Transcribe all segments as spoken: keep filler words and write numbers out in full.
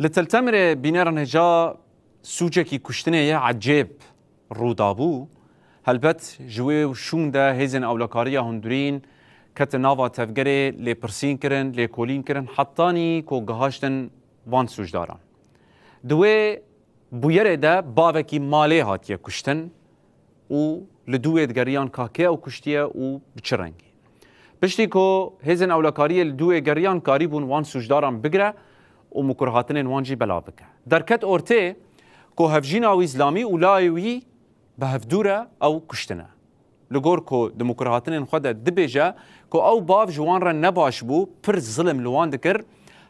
Li Teltemirê bîneran hêja sûcekî kuştinê yê ecêb rû dabû. Helbet ji wê şûn de hêzên ewlekariya hundirîn ketin nava tevgerê, lêpirsîn kirin, lêkolîn kirin, hetanî ku gihaştin van sûcdaran. Di wê bûyerê de bavekî malê hatiye kuştin û li dû wê digeriyan ka kê ew kuştiye û bi çi rengî. Piştî ku hêzên ewlekariyê li dû wê geriyan karîbûn wan sûcdaran bigire û mikurhatinên wan jî belav bike. Derket ortê ku hevjîna wî zilamî û layê wî bi hevdû re ew kuştine. Li gor ku di mikurhatinên xwe de dibêje ku ew bav ji wan re nebaş bû, pir zilim li wan dikir,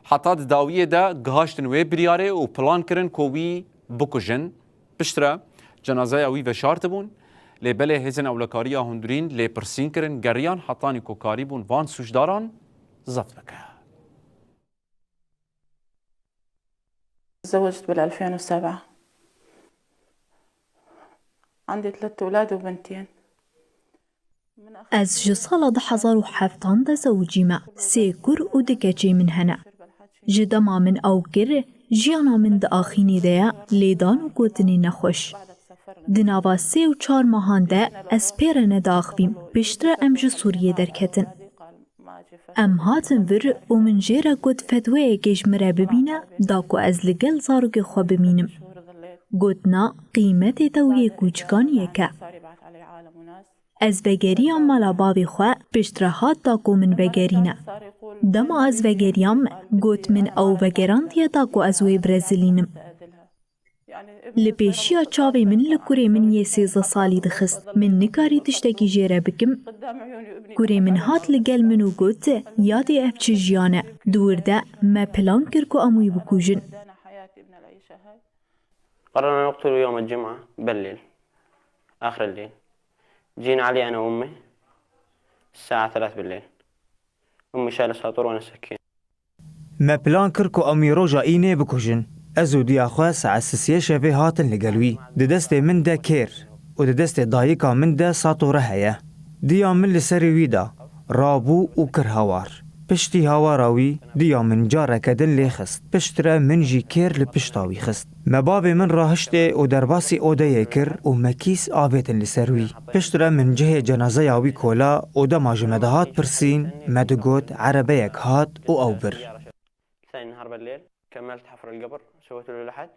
heta di dawiyê de gihaştin wê biryarê û plan kirin ku wî bikujin. Piştre cenazeya wî veşartibûn, lê belê hêzên ewlekariya hundirîn lêpirsîn kirin, geriyan hetanî ku karîbûn van sûcdaran zeft bike. تزوجت بال ألفين وسبعة. عندي ثلاث أولاد وبنتين. Ez ji sala du hezar û heftan de zewicî me. Sê kur û du keçê min hene. Ji dema min ew kir, jiyana min di axînê de ye, lêdan û gotinên nexweş. Di nava sê û çar mehan de ez pê re nedaxivîm, piştre em ji Sûriyê derketin. Em hatin vir û min jê re got fetweyekê ji min re bibîne da ku ez li gel zarokê xwe bimînim. Got na, qîmetê te û yê kûçikan yek e. Ez vegeriyam mala bavê xwe, piştre hat da ku min vegerîne. Dema ez vegeriyam, got min ew vegerandiye da ku ez wê birezilînim. Li pêşiya çavê min li kurê min yê sêzdeh salî dixist. Min nikarî tiştekî jê re bikim. Kurê min hat li gel min û got, yadê ev çi jiyan e? Di wir de me plan kir ku em wî bikujin. قررنا نقتله يوم الجمعة بالليل، آخر الليل. جينا عليه أنا وأمي الساعة ثلاث بالليل. أمي شايلة ساطور وأنا سكين. Me plan kir ku em wî roja înê bikujin. Ez û diya xwe saet sisiyê şevê hatin li gel wî. Di destê min de kêr û di destê dayika min de satore heye. Diya min li serê wî da, rabû û kir hawar. Piştî hawara wî, diya min careke din lê xist. Piştre min jî kêr li pişta wî xist. Me bavê min rahiştê û derbasî odeyê kir û me kîs avêtin li ser wî. Piştre min cihê cenazeya wî kola û dema ji me dihat pirsîn, me digot erebeyek hat û ew bir. ثاني نهار بالليل كملت حفر القبر، سويت له لحد.